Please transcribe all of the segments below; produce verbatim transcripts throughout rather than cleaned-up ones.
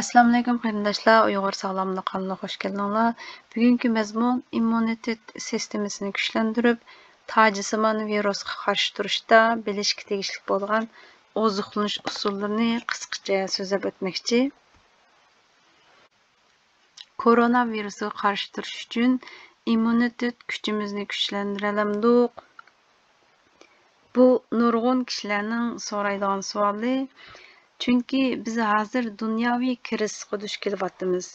ئەسسالامۇئەلەيكۇم قېرىنداشلار، ئۇيغۇر ساغلاملىق قانىلىغا خۇش كەلدىڭلار. بۈگۈنكى مەزمۇن ئىممۇنىتېت سىستېمىسىنى كۈچلەندۈرۈپ، تاجسىمان ۋىرۇسقا قارشى تۇرۇشتا بىلىشكە تېگىشلىك بولغان ئوزۇقلىنىش ئۇسۇللىرىنى قىسقىچە سۆزلەپ ئۆتمەكچى. كورونا ۋىرۇسىغا قارشى تۇرۇش ئۈچۈن ئىممۇنىتېت كۈچىمىزنى كۈچلەندۈرەلەمدۇق؟ بۇ نۇرغۇن كىشىلەرنىڭ سورايدىغان سوئالى. چۈنكى بىز ھازىر دۇنياۋى كىرىزىسقا دۇچ كېلىۋاتىمىز.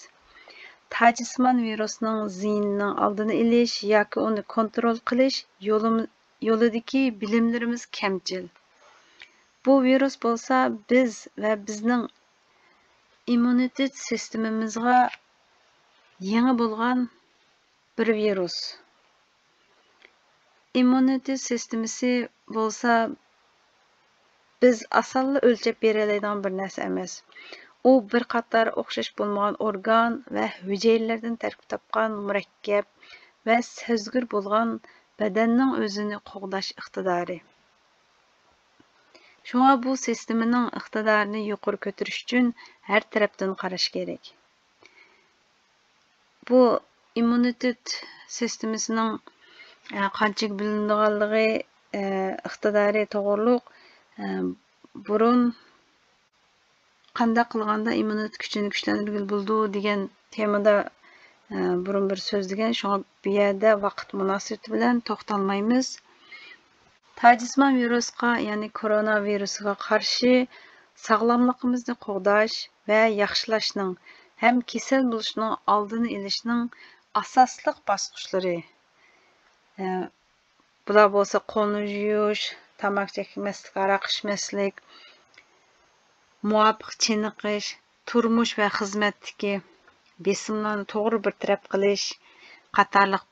تاجسىمان ۋىرۇسنىڭ زىيىنىنىڭ ئالدىنى ئېلىش ياكى ئۇنى كونترول قىلىش يولىم-، يولىدىكى بىلىملىرىمىز كەمچىل. بۇ ۋىرۇس بولسا بىز ۋە بىزنىڭ ئىممۇنىتېت سىستېمىمىزغا يېڭى بولغان بىر ۋىرۇس. ئىممۇنىتېت سىستېمىسى بولسا بىز ئاسانلا ئۆلچەپ بېرەلەيدىغان بىر نەرسە ئەمەس. ئۇ بىر قاتار ئوخشاش بولمىغان ئورگان ۋە ھۈجەيرىلەردىن تەركىب تاپقان مۇرەككەپ ۋە سەزگۈر بولغان بەدەننىڭ ئۆزىنى قوغداش ئىقتىدارى. شۇڭا بۇ سىستېمىنىڭ ئىقتىدارىنى يۇقىرى كۆتۈرۈش ئۈچۈن ھەر تەرەپتىن قاراش كېرەك. بۇ ئىممۇنىتېت سىستېمىسىنىڭ، ئە، قانچىلىك بۆلۈنىدىغانلىقى، ئە، ئىقتىدارى توغرۇلۇق، ئە، بۇرۇن قانداق قىلغاندا ئىممۇنىتېت كۈچىنى كۈچلەندۈرگىلى بولىدۇ دېگەن تېمىدا، ئە، بۇرۇن بىر سۆزلىگەن، شۇڭا بۇ يەردە ۋاقىت مۇناسىۋىتى بىلەن توختالمايمىز. تاجسىمان ۋىرۇسقا، يەنى كورونا ۋىرۇسىغا قارشى ساغلاملىقىمىزنى قوغداش ۋە ياخشىلاشنىڭ ھەم كېسەل بولۇشنىڭ ئالدىنى ئېلىشنىڭ ئاساسلىق باسقۇچلىرى، ئە، بۇلار بولسا قولنى يۇيۇش، تاماكا چەكمەسلىك، ھاراق ئىچمەسلىك، مۇۋاپىق چېنىقىش، تۇرمۇش ۋە خىزمەتتىكى بېسىملارنى توغرا بىر تەرەپ قىلىش قاتارلىق.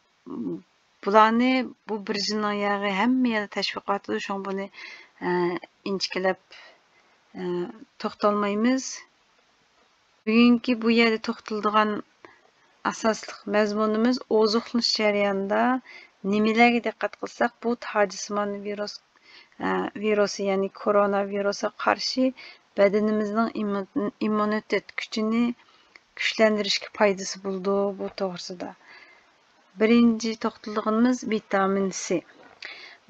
بۇلارنى بۇ بىر يىلنىڭ ياغى ھەممە يەردە تەشۋىق قىلىۋاتىدۇ، شۇڭا بۇنى، ئە، ئىنچىكىلەپ، ئە، توختالمايمىز. بۈگۈنكى بۇ يەردە توختىلىدىغان ئاساسلىق مەزمۇنىمىز ئوزۇقلىنىش جەريانىدا نېمىلەرگە دىققەت قىلساق، بۇ تاجسىمان ۋىرۇس، ئە، ۋىرۇسى، يەنى كورونا ۋىرۇسىغا قارشى بەدىنىمىزنىڭ ئىممۇن-، ئىممۇنىتېت كۈچىنى كۈچلەندۈرۈشكە پايدىسى بولىدۇ، بۇ توغرىسىدا. بىرىنچى توختىلىدىغىنىمىز ۋىتامىن سى.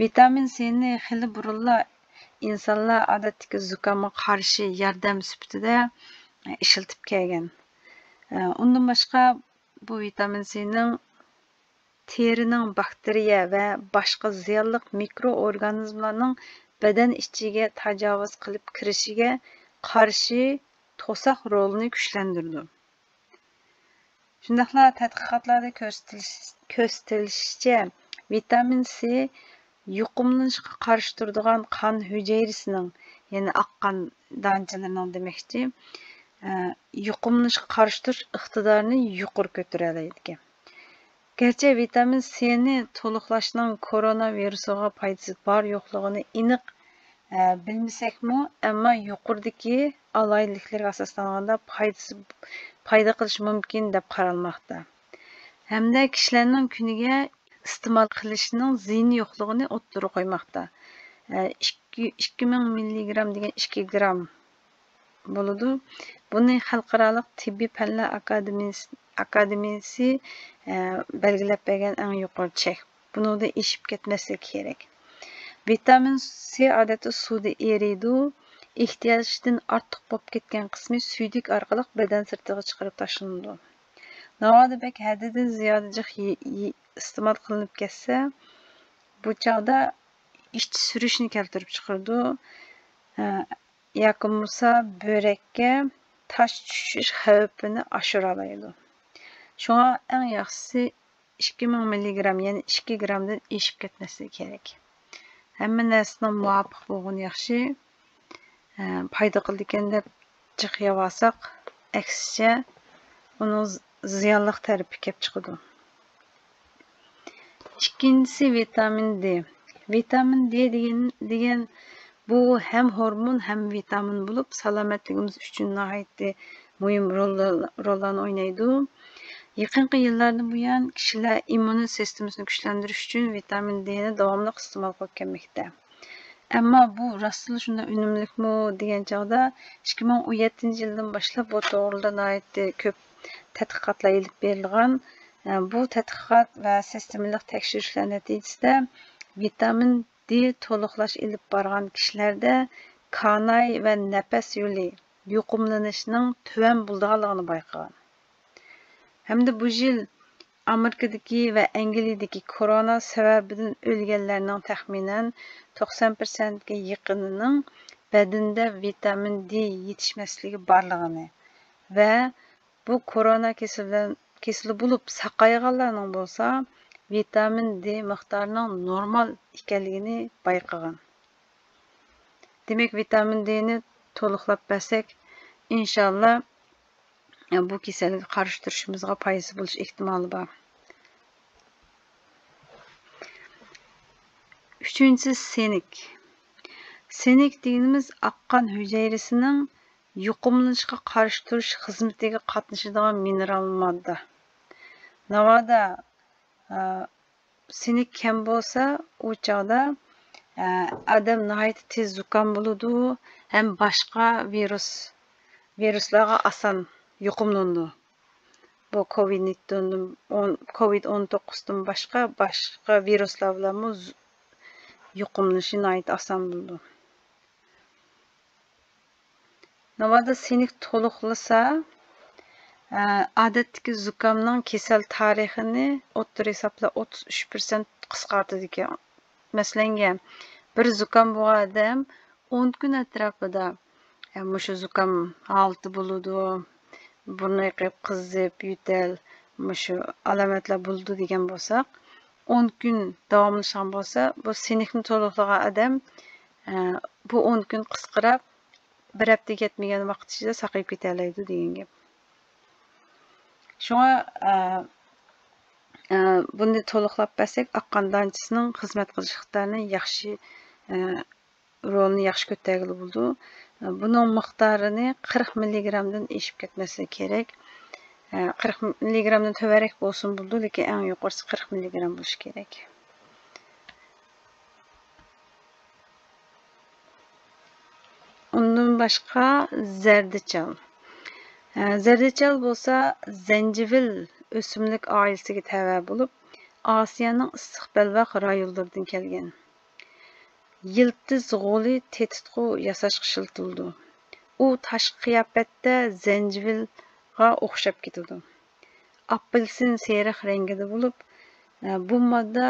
ۋىتامىن سىنى خېلى بۇرۇنلا ئىنسانلار ئادەتتىكى زۇكامغا قارشى ياردەم سۈپىتىدە ئىشلىتىپ كەلگەن. ئۇندىن باشقا، بۇ ۋىتامىن سىنىڭ تېرىنىڭ باكتېرىيە ۋە باشقا زىيانلىق مىكرو ئورگانىزملارنىڭ بەدەن ئىچىگە تاجاۋۇز قىلىپ كىرىشىگە قارشى توساق رولىنى كۈچلەندۈرىدۇ. شۇنداقلا تەتقىقاتلاردا كۆرسىتىلىش-، كۆرسىتىلىشىچە، ۋىتامىن سى يۇقۇملىنىشقا قارشى تۇرىدىغان قان ھۈجەيرىسىنىڭ، يەنى ئاق قان دانچىلىرىنىڭ دېمەكچى، ئە، يۇقۇملىنىشقا قارشى تۇرۇش ئىقتىدارىنى يۇقىرى كۆتۈرەلەيدىكەن. گەرچە ۋىتامىن سىنى تولۇقلاشنىڭ كورونا ۋىرۇسىغا پايدىسى بار يوقلۇقىنى ئېنىق، ئە، بىلمىسەكمۇ، ئەمما يۇقىرىدىكى ئالاھىدىلىكلىرىگە ئاساسلانغاندا پايدىسى، پايدا قىلىشى مۇمكىن دەپ قارالماقتا. ھەمدە كىشىلەرنىڭ كۈنىگە ئىستېمال قىلىشىنىڭ زىيىنى يوقلۇقىنى ئوتتۇرىغا قويماقتا. ئە، ئىككى، ئىككى مىڭ مىللىگرام دېگەن ئىككى گرام بولىدۇ. بۇنى خەلقئارالىق تېببىي پەنلەر ئاكادېمىيىسى، ئاكادېمىيىسى، ئە، بەلگىلەپ بەرگەن ئەڭ يۇقىرى چەك. بۇنىڭدىن ئېشىپ كەتمەسلىك كېرەك. ۋىتامىن سى ئادەتتە سۇدا ئېرىيدۇ. ئېھتىياجدىن ئارتۇق بولۇپ كەتكەن قىسمى سۈيدۈك ئارقىلىق بەدەن سىرتىغا چىقىرىپ تاشلىنىدۇ. ناۋادا بەك ھەددىدىن زىيادە جىق يې-، يې-، ئىستېمال قىلىنىپ كەتسە، بۇ چاغدا ئىچ سۈرۈشنى كەلتۈرۈپ چىقىرىدۇ. ئە، ياكى بولمىسا بۆرەككە تاش چۈشۈش خەۋپىنى ئاشۇرالايدۇ. شۇڭا ئەڭ ياخشىسى ئىككى مىڭ مىللىگرام، يەنى ئىككى گرامدىن ئېشىپ كەتمەسلىكى كېرەك. ھەممە نەرسىنىڭ مۇۋاپىق بولغىنى ياخشى. ئە، پايدا قىلىدىكەن دەپ جىق يەۋالساق، ئەكسىچە ئۇنىڭ زىيانلىق تەرىپى كېلىپ چىقىدۇ. ئىككىنچىسى ۋىتامىن دې. ۋىتامىن دې دېگەن، دېگەن بۇ ھەم ھورمون، ھەم ۋىتامىن بولۇپ، سالامەتلىكىمىز ئۈچۈن ناھايىتى مۇھىم رول، روللارنى ئوينايدۇ. يېقىنقى يىللاردىن بۇيان، كىشىلەر ئىممۇن سىستېمىسىنى كۈچلەندۈرۈش ئۈچۈن ۋىتامىن دېنى داۋاملىق ئىستېمال قىلىپ كەلمەكتە. ئەمما بۇ راستلا شۇنداق ئۈنۈملۈكمۇ دېگەن چاغدا، ئىككى مىڭ ئون يەتتىنچى يىلدىن باشلاپ بۇ توغرىلىق ناھايىتى كۆپ تەتقىقاتلار ئېلىپ بېرىلغان. بۇ تەتقىقات ۋە سىستېمىلىق تەكشۈرۈشلەر نەتىجىسىدە ۋىتامىن دى تولۇقلاش ئېلىپ بارغان كىشىلەردە كاناي ۋە نەپەس يولى يۇقۇملىنىشىنىڭ تۆۋەن بولىدىغانلىقىنى بايقىغان. ھەمدە بۇ يىل ئامېرىكىدىكى ۋە ئەنگلىيەدىكى كورونا سەۋەبىدىن ئۆلگەنلەرنىڭ تەخمىنەن توقسان پىرسەنتكە يېقىنىنىڭ بەدىنىدە ۋىتامىن دى يېتىشمەسلىكى بارلىقىنى ۋە بۇ كورونا كېسىلى بىلەن، كېسىلى بولۇپ ساقايغانلارنىڭ بولسا ۋىتامىن دى مىقدارىنىڭ نورمال ئىكەنلىكىنى بايقىغان. دېمەك، ۋىتامىن دىنى تولۇقلاپ بەرسەك، ئىنشاللا، بۇ كېسەلگە قارشى تۇرۇشىمىزغا پايدىسى بولۇش ئېھتىمالى بار. ئۈچىنچىسى، سىنك. سىنك دېگىنىمىز ئاق قان ھۈجەيرىسىنىڭ يۇقۇملىنىشقا قارشى تۇرۇش خىزمىتىگە قاتنىشىدىغان مىنېرال ماددا. ناۋادا، ئا، سىنك كەم بولسا، ئۇ چاغدا، ئا، ئادەم ناھايىتى تېز زۇكام بولىدۇ ھەم باشقا ۋىرۇس، ۋىرۇسلارغا ئاسان يۇقۇملىنىدۇ. بۇ كوۋىد نەينتىن، كوۋىد ئون توققۇزدىن باشقا، باشقا ۋىرۇسلار بىلەنمۇ زۇ-، يۇقۇملىنىشى ناھايىتى ئاسان بولىدۇ. ناۋادا سىنك تولۇقلىسا، ئە، ئادەتتىكى زۇكامنىڭ كېسەل تارىخىنى ئوتتۇرا ھېسابلا ئوتتۇز ئۈچ پىرسەنت قىسقارتىدىكەن. مەسىلەنگە، بىر زۇكام بولغان ئادەم ئون كۈن ئەتراپىدا، ئە، مۇشۇ زۇكام ھالىتى بولىدۇ، بۇرنى ئېقىپ، قىزىپ، يۆتەل، مۇشۇ ئالامەتلەر بولىدۇ دېگەن بولساق، ئون كۈن داۋاملىشىدىغان بولسا، بۇ سىنكنى تولۇقلىغان ئادەم، ئە، بۇ ئون كۈن قىسقىراپ، بىر ھەپتىگە يەتمىگەن ۋاقىت ئىچىدە ساقىيىپ كېتەلەيدۇ دېگەن گەپ. شۇڭا، ئە، ئە، بۇنى تولۇقلاپ بەرسەك، ئاق قان دانچىسىنىڭ خىزمەت قىلىش ئىقتىدارىنى ياخشى، ئە، رولىنى ياخشى كۆتەرگىلى بولىدۇ. بۇنىڭ مىقدارىنى قىرىق مىللىگرامدىن ئېشىپ كەتمەسلىكى كېرەك. قىرىق مىللىگرامدىن تۆۋەنرەك بولسىمۇ بولىدۇ، لېكىن ئەڭ يۇقىرىسى قىرىق مىللىگرام بولۇشى كېرەك. ئۇندىن باشقا زەردىچەل. زەردىچەل بولسا زەنجىۋىل ئۆسۈملۈك ئائىلىسىگە تەۋە بولۇپ، ئاسىيانىڭ ئىسسىق بەلباغ رايونلىرىدىن كەلگەن. يىلتىز غولى تېتىتقۇ ياساشقا ئىشلىتىلىدۇ. ئۇ تاشقى قىياپەتتە زەنجىۋىلغا ئوخشاپ كېتىدۇ. ئاپېلسىن سېرىق رەڭگىدە بولۇپ، بۇ ماددا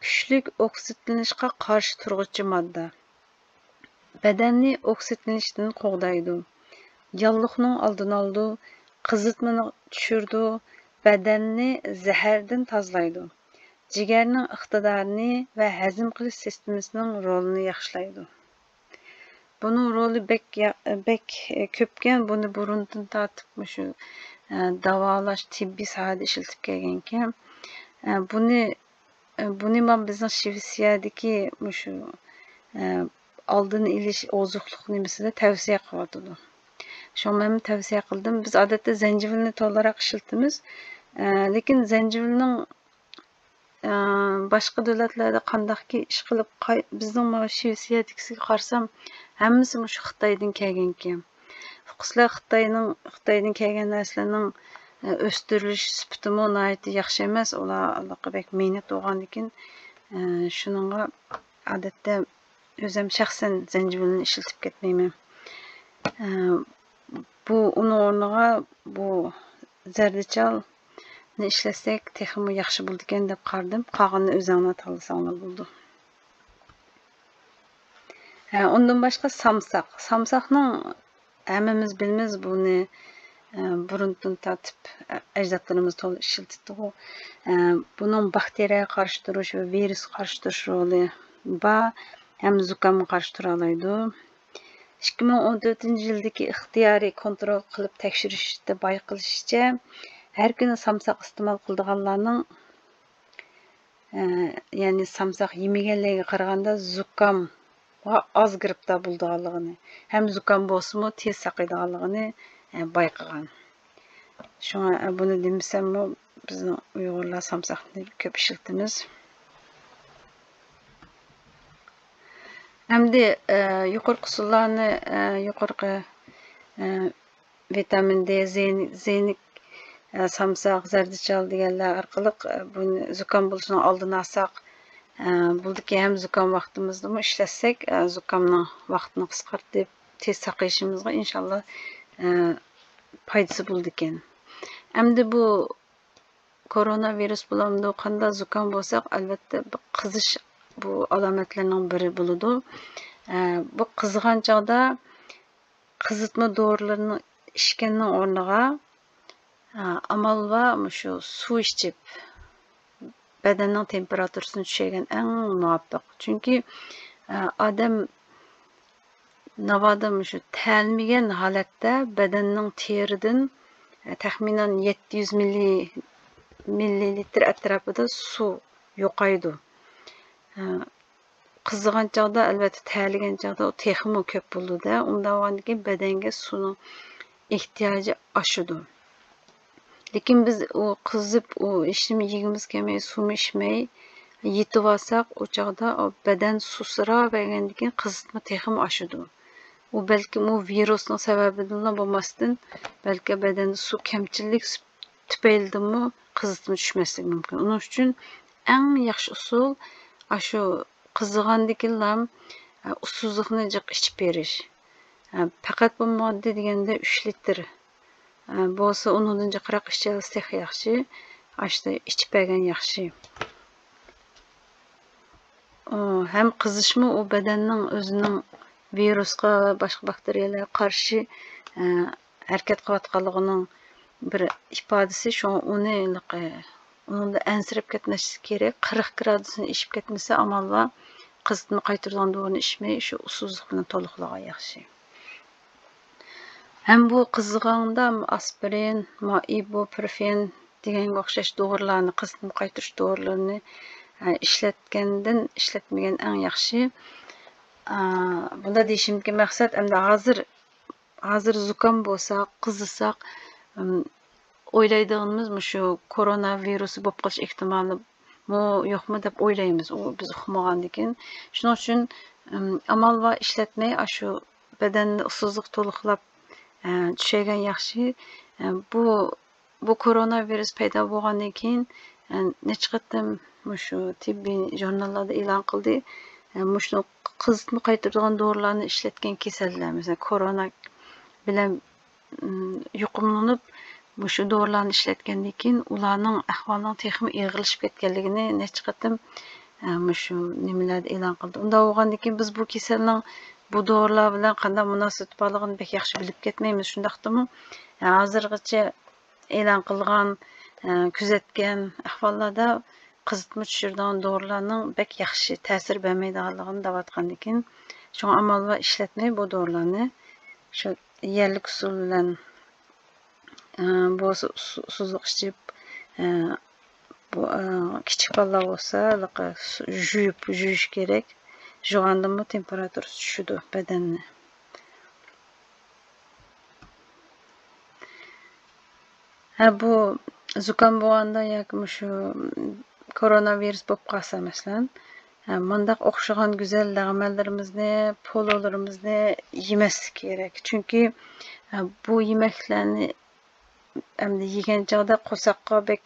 كۈچلۈك ئوكسىدلىنىشقا قارشى تۇرغۇچى ماددا. بەدەننى ئوكسىدلىنىشتىن قوغدايدۇ. ياللۇغنىڭ ئالدىنى ئالىدۇ، قىزىتمىنى چۈشۈرىدۇ، بەدەننى زەھەردىن تازىلايدۇ. جىگەرنىڭ ئىقتىدارىنى ۋە ھەزىم قىلىش سىستېمىسىنىڭ رولىنى ياخشىلايدۇ. بۇنىڭ رولى بەك يا-، بەك كۆپكەن، بۇنى بۇرۇندىن تارتىپ مۇشۇ، ئە، داۋالاش، تېببىي ساھەدە ئىشلىتىپ كەلگەنىكەن. ئە، بۇنى، ئە، بۇنى مانا بىزنىڭ شىۋېتسىيەدىكى مۇشۇ، ئە، ئالدىنى ئېلىش ئوزۇقلۇق نېمىسىدە تەۋسىيە قىلىۋاتىدۇ. شۇڭا مەنمۇ تەۋسىيە قىلدىم. بىز ئادەتتە زەنجىۋىلنى تولىراق ئىشلىتىمىز. ئە، لېكىن زەنجىۋىلنىڭ، ئە، باشقا دۆلەتلەردە قانداقكى ئىش قىلىپ قاي-، بىزنىڭ مانا شىۋېتسىيەدىكىسىگە قارىسام، ھەممىسى مۇشۇ خىتايدىن كەلگەنكەن. قۇسلار خىتاينىڭ، خىتايدىن كەلگەن نەرسىلەرنىڭ، ئە، ئۆستۈرۈلۈش سۈپىتىمۇ ناھايىتى ياخشى ئەمەس. ئۇلار ئاللىقى بەك مەينەت بولغاندىكىن، ئە، شۇنىڭغا ئادەتتە ئۆزۈم شەخسەن زەنجىۋىلنى ئىشلىتىپ كەتمەيمەن. ئە، بۇ، ئۇنىڭ ئورنىغا بۇ زەردىچالنى ئىشلەتسەك تېخىمۇ ياخشى بولىدىكەن دەپ قارىدىم. قالغىنىنى ئۆزۈڭلار تاللىساڭلار بولىدۇ. ھە، ئۇندىن باشقا سامساق. سامساقنىڭ ھەممىمىز بىلىمىز بۇنى، ئە، بۇرۇندىن تارتىپ، ئە، ئەجدادلىرىمىز تولا ئىشلىتىدىغۇ. ئە، بۇنىڭ باكتېرىيەگە قارشى تۇرۇش ۋە ۋىرۇسقا قارشى تۇرۇش رولى بار ھەم زۇكامغا قارشى تۇرالايدۇ. ئىككى مىڭ ئون تۆتىنچى يىلدىكى ئىختىيارىي كونترول قىلىپ تەكشۈرۈشتە بايقىلىشىچە، ھەر كۈنى سامساق ئىستېمال قىلىدىغانلارنىڭ، ئە، يەنى سامساق يېمىگەنلەرگە قارىغاندا زۇكامغا ئاز گىرىپتار بولىدىغانلىقىنى ھەم زۇكام بولسىمۇ تېز ساقىيىدىغانلىقىنى، ئە، بايقىغان. شۇڭا، ئە، بۇنى دېمىسەممۇ، بىزنىڭ ئۇيغۇرلار سامساقنى كۆپ ئىشلىتىمىز. ئەمدى، ئە، يۇقىرىقى ئۇسۇللارنى، ئە، يۇقىرىقى، ئە، ۋىتامىن دې، زىن-، زىنك، ئە، سامساق، زەردىچال دېگەنلەر ئارقىلىق، ئە، بۇنى زۇكام بولۇشنىڭ ئالدىنى ئالساق، ئە، بولىدىكى ھەم زۇكام ۋاقتىمىزدىمۇ ئىشلەتسەك، ئە، زۇكامنىڭ ۋاقتىنى قىسقارتىپ، تېز ساقىيىشىمىزغا ئىنشاللا، ئە، پايدىسى بولىدىكەن. ئەمدى بۇ كورونا ۋىرۇس بولامدۇ، قانداق زۇكام بولساق، ئەلۋەتتە، بۇ قىزىش بۇ ئالامەتلەرنىڭ بىرى بولىدۇ. ئە، بۇ قىزىغان چاغدا قىزىتما دورىلىرىنى ئىچكەننىڭ ئورنىغا، ئە، ئامال بار، مۇشۇ سۇ ئىچىپ، بەدەننىڭ تېمپېراتۇرىسىنى چۈشۈرگەن ئەڭ مۇۋاپىق. چۈنكى، ئە، ئادەم ناۋادا مۇشۇ تەلمىگەن ھالەتتە بەدەننىڭ تېرىدىن، ئە، تەخمىنەن يەتتە يۈز مىللى-، مىللىلىتىر ئەتراپىدا سۇ يوقايدۇ. ئە، قىزىغان چاغدا، ئەلۋەتتە، تەلىگەن چاغدا ئۇ تېخىمۇ كۆپ بولىدۇ-دە. ئۇنداق بولغاندىن كېيىن بەدەنگە سۇنىڭ ئېھتىياجى ئاشىدۇ. لېكىن بىز ئۇ قىزىپ، ئۇ ھېچنېمە يېگۈمىز كەلمەي، سۇمۇ ئىچمەي يېتىۋالساق، ئۇ چاغدا ئۇ بەدەن سۇسىراۋەرگەندىن كېيىن قىزىتما تېخىمۇ ئاشىدۇ. ئۇ بەلكىم ئۇ ۋىرۇسنىڭ سەۋەبىدىنلا بولماستىن، بەلكى بەدەندە سۇ كەمچىللىك تۈپەيلىدىنمۇ قىزىتما چۈشمەسلىكى مۇمكىن. ئۇنىڭ ئۈچۈن ئەڭ ياخشى ئۇسۇل، ئاشۇ قىزىغاندىكىنلا، ئە، ئۇسسۇزلۇقنى جىق ئىچىپ بېرىش. ئە، پەقەت بولمىغاندا دېگەندە ئۈچ لىتىر، ئە، بولسا ئۇنىڭدىن جىقراق ئىچەلىسە تېخى ياخشى. ئاشتا ئىچىپ بەرگەن ياخشى. ئۇ ھەم قىزىشمۇ ئۇ بەدەننىڭ ئۆزىنىڭ ۋىرۇسقا، باشقا باكتېرىيەلەرگە قارشى، ئە، ھەرىكەت قىلىۋاتقانلىقىنىڭ بىر ئىپادىسى. شۇڭا ئۇنى، ئۇنىڭدا ئەنسىرەپ كەتمەسلىك كېرەك. قىرىق گرادۇسنى ئېشىپ كەتمىسە، ئامال بار، قىزىتما قايتۇرىدىغان دورىنى ئىچمەي، شۇ ئۇسسۇزلۇق بىلەن تولۇقلىغان ياخشى. ھەم بۇ قىزىغاندا ئاسپىرىن، مائىبۇپروفېن دېگەنگە ئوخشاش دورىلارنى، قىزىتما قايتۇرۇش دورىلىرىنى، ئە، ئىشلەتكەندىن ئىشلەتمىگەن ئەڭ ياخشى. ئە، بۇندا دېيىشىمدىكى مەقسەت، ئەمدى ھازىر ھازىر زۇكام بولساق، قىزىساق، ئىم، ئويلايدىغىنىمىز مۇشۇ كورونا ۋىرۇسى بولۇپ قېلىش ئېھتىمالىمۇ يوقمۇ دەپ ئويلايمىز، ئۇ بىز ئۇقمىغاندىكىن. شۇنىڭ ئۈچۈن، ئىم، ئامال بار ئىشلەتمەي، ئاشۇ بەدەندە ئۇسسۇزلۇق تولۇقلاپ، ئە، چۈشەيگەن ياخشى. ئە، بۇ بۇ كورونا ۋىرۇس پەيدا بولغاندىن كېيىن، ئە، نەچچە قېتىم مۇشۇ تېببىي ژۇرناللاردا ئېلان قىلدى. ئە، مۇشۇ قىزىتما قايتۇرىدىغان دورىلارنى ئىشلەتكەن كېسەللەر، مەسىلەن، كورونا بىلەن، ئىم، يۇقۇملىنىپ، مۇشۇ دورىلارنى ئىشلەتكەندىن كېيىن ئۇلارنىڭ ئەھۋالىنىڭ تېخىمۇ ئېغىرلىشىپ كەتكەنلىكىنى نەچچە قېتىم، ئە، مۇشۇ نېمىلەردە ئېلان قىلدى. ئۇنداق بولغاندىن كېيىن بىز بۇ كېسەلنىڭ بۇ دورىلار بىلەن قانداق مۇناسىۋىتى بارلىقىنى بەك ياخشى بىلىپ كەتمەيمىز. شۇنداقتىمۇ، ھازىرغىچە ئېلان قىلغان، ئە، كۆزەتكەن ئەھۋاللاردا قىزىتما چۈشۈرىدىغان دورىلارنىڭ بەك ياخشى تەسىر بەرمەيدىغانلىقىنى دەۋاتقاندىكىن، شۇڭا ئامال بار ئىشلەتمەي بۇ دورىلارنى، شۇ يەرلىك ئۇسۇل بىلەن، ئە، بولسا ئۇسسۇزلۇق ئىچىپ، ئە، بۇ، ئە، كىچىك بالىلار بولسا، ھېلىقى سۇ-، جۇيۇپ، جۇيۇش كېرەك. جۇغاندىمۇ تېمپېراتۇرىسى چۈشىدۇ بەدەننى. ھە، بۇ زۇكام بولغاندا ياكى مۇشۇ كورونا ۋىرۇس بولۇپ قالسا، مەسىلەن، ھە، مۇنداق ئوخشىغان گۈزەل لەغمەنلىرىمىزنى، پولۇلىرىمىزنى يېمەسلىك كېرەك. چۈنكى، ھە، بۇ يېمەكلەرنى ئەمدى يېگەن چاغدا قورساققا بەك،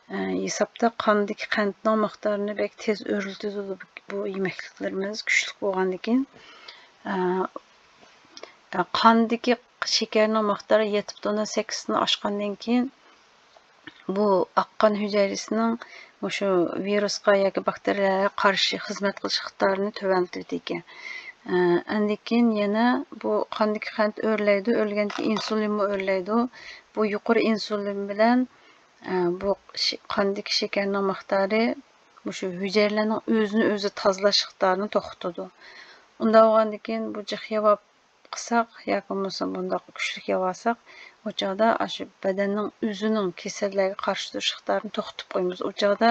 ئە، ھېسابتا قاندىكى قەنتنىڭ مىقدارىنى بەك تېز ئۆرلىتىدۇ بۇ، بۇ يېمەكلىكلىرىمىز كۈچلۈك بولغاندىكىن. ئە، ئە، قاندىكى شېكەرنىڭ مىقدارى يەتتە پۈتۈن ئوندىن سەككىزدىن ئاشقاندىن كېيىن، بۇ ئاق قان ھۈجەيرىسىنىڭ مۇشۇ ۋىرۇسقا ياكى باكتېرىيەگە قارشى خىزمەت قىلىش ئىقتىدارىنى تۆۋەنلىتىدىكەن. ئە، ئاندىن كېيىن يەنە بۇ قاندىكى قەنت ئۆرلەيدۇ، ئۆرلىگەندىن كېيىن ئىنسۇلىنمۇ ئۆرلەيدۇ. بۇ يۇقىرى ئىنسۇلىن بىلەن، ئە، بۇ شې-، قاندىكى شېكەرنىڭ مىقدارى مۇشۇ ھۈجەيرىلەرنىڭ ئۆزىنى ئۆزى تازىلاش ئىقتىدارىنى توختىتىدۇ. ئۇنداق بولغاندىن كېيىن بۇ جىق ياۋاپ قىلساق ياكى بولمىسا بۇنداق كۈچلۈك ياۋالساق، ئۇ چاغدا ئاشۇ بەدەننىڭ ئۆزىنىڭ كېسەللەرگە قارشى تۇرۇش ئىقتىدارىنى توختىتىپ قويىمىز. ئۇ چاغدا،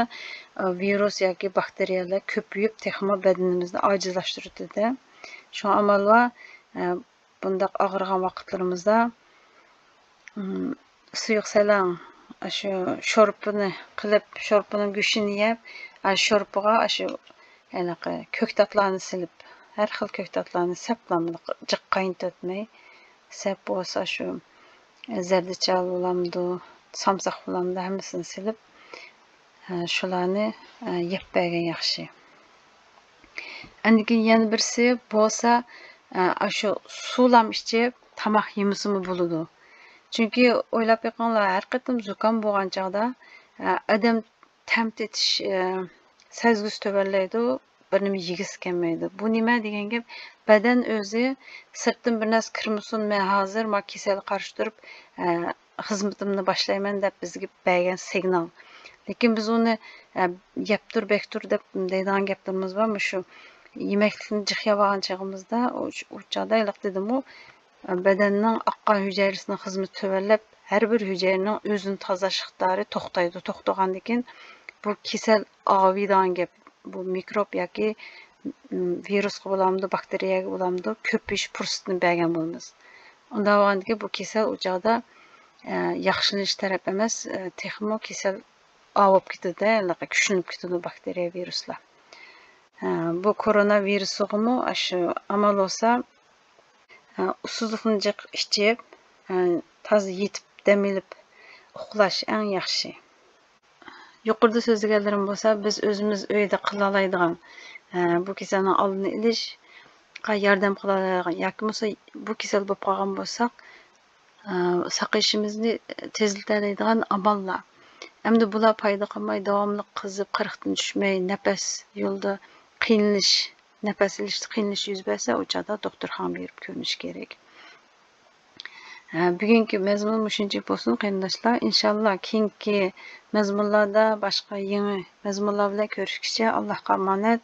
ئە، ۋىرۇس ياكى باكتېرىيەلەر كۆپىيىپ، تېخىمۇ بەدىنىمىزنى ئاجىزلاشتۇرۇۋېتىدۇ. شۇڭا ئامال بار، ئە، بۇنداق ئاغرىغان ۋاقىتلىرىمىزدا، ئىم، سۇيۇق سەلەڭ، ئاشۇ شورپىنى قىلىپ، شورپىنىڭ گۆشىنى يەپ، ئاشۇ شورپىغا ئاشۇ ھېلىقى كۆكتاتلارنى سېلىپ، ھەر خىل كۆكتاتلارنى سەپلا جىق قاينىتىۋەتمەي، سەپ بولسا شۇ زەردىچەل بولامدۇ، سامساق بولامدۇ، ھەممىسىنى سېلىپ، ئە، شۇلارنى، ئە، يەپ بەرگەن ياخشى. ئاندىن كېيىن يەنە بىرسى بولسا، ئە، ئاشۇ سۇلام ئىچىپ، تاماق يېمىسىمۇ بولىدۇ. چۈنكى ئويلاپ بېقىڭلار، ھەر قېتىم زۇكام بولغان چاغدا، ئە، ئادەم تەم تېتىش، ئە، سەزگۈسى تۆۋەنلەيدۇ، بىر نېمە يېگۈسى كەلمەيدۇ. بۇ نېمە دېگەن گەپ؟ بەدەن ئۆزى سىرتتىن بىر نەرسە كىرمىسۇن، مەن ھازىر ما كېسەلگە قارشى تۇرۇپ، ئە، خىزمىتىمنى باشلايمەن دەپ بىزگە بەرگەن سىگنال. لېكىن بىز ئۇنى، ئە، يەپ تۇر، بەك تۇر دەپ دەيدىغان گەپلىرىمىز بار. مۇشۇ يېمەكلىكنى جىق يەۋالغان چېغىمىزدا، ئۇ، ئۇ چاغدا ھېلىقى دېدىمغۇ، بەدەننىڭ ئاققان ھۈجەيرىسىنىڭ خىزمىتى تۆۋەنلەپ، ھەر بىر ھۈجەيرىنىڭ ئۆزىنى تازىلاش ئىقتىدارى توختايدۇ. توختىغاندىن كېيىن بۇ كېسەل ئاۋۇيدىغان گەپ. بۇ مىكروب ياكى، م، ۋىرۇسقا بولامدۇ، باكتېرىيەگە بولامدۇ، كۆپىيىش پۇرسىتىنى بەرگەن بولىمىز. ئۇنداق بولغاندىكىن بۇ كېسەل ئۇ چاغدا، ئە، ياخشىلىنىش تەرەپ ئەمەس، ئە، تېخىمۇ كېسەل ئاۋۇپ كېتىدۇ، ھېلىقى كۈچلىنىپ كېتىدۇ باكتېرىيە، ۋىرۇسلار. ئە، بۇ كورونا ۋىرۇسىغىمۇ ئاشۇ ئامال بولسا، ئە، ئۇسسۇزلۇقنى جىق ئىچىپ، ئە، تازا يېتىپ دەم ئېلىپ ئۇخلاش ئەڭ ياخشى. يۇقىرىدا سۆزلىگەنلىرىم بولسا، بىز ئۆزىمىز ئۆيدە قىلالايدىغان، ئە، بۇ كېسەلنىڭ ئالدىنى ئېلىشقا ياردەم قىلالايدىغان ياكى بولمىسا بۇ كېسەل بولۇپ قالغان بولساق، ئە، ساقىيىشىمىزنى تېزلىتەلەيدىغان ئاماللار. ئەمدى بۇلار پايدا قىلماي، داۋاملىق قىزىپ، قىرىقتىن چۈشمەي، نەپەس يولىدا قىينىلىش، نەپەس ئېلىشتا قىينىلىش يۈز بەرسە، ئۇ چاغدا دوختۇرخانىغا بېرىپ كۆرۈنۈش كېرەك. ھە، بۈگۈنكى مەزمۇن مۇشۇنچىلىك بولسۇن، قېرىنداشلار. ئىنشاللا، كېيىنكى مەزمۇنلاردا باشقا يېڭى مەزمۇنلار بىلەن كۆرۈشكىچە، ئاللاھقا ئامانەت.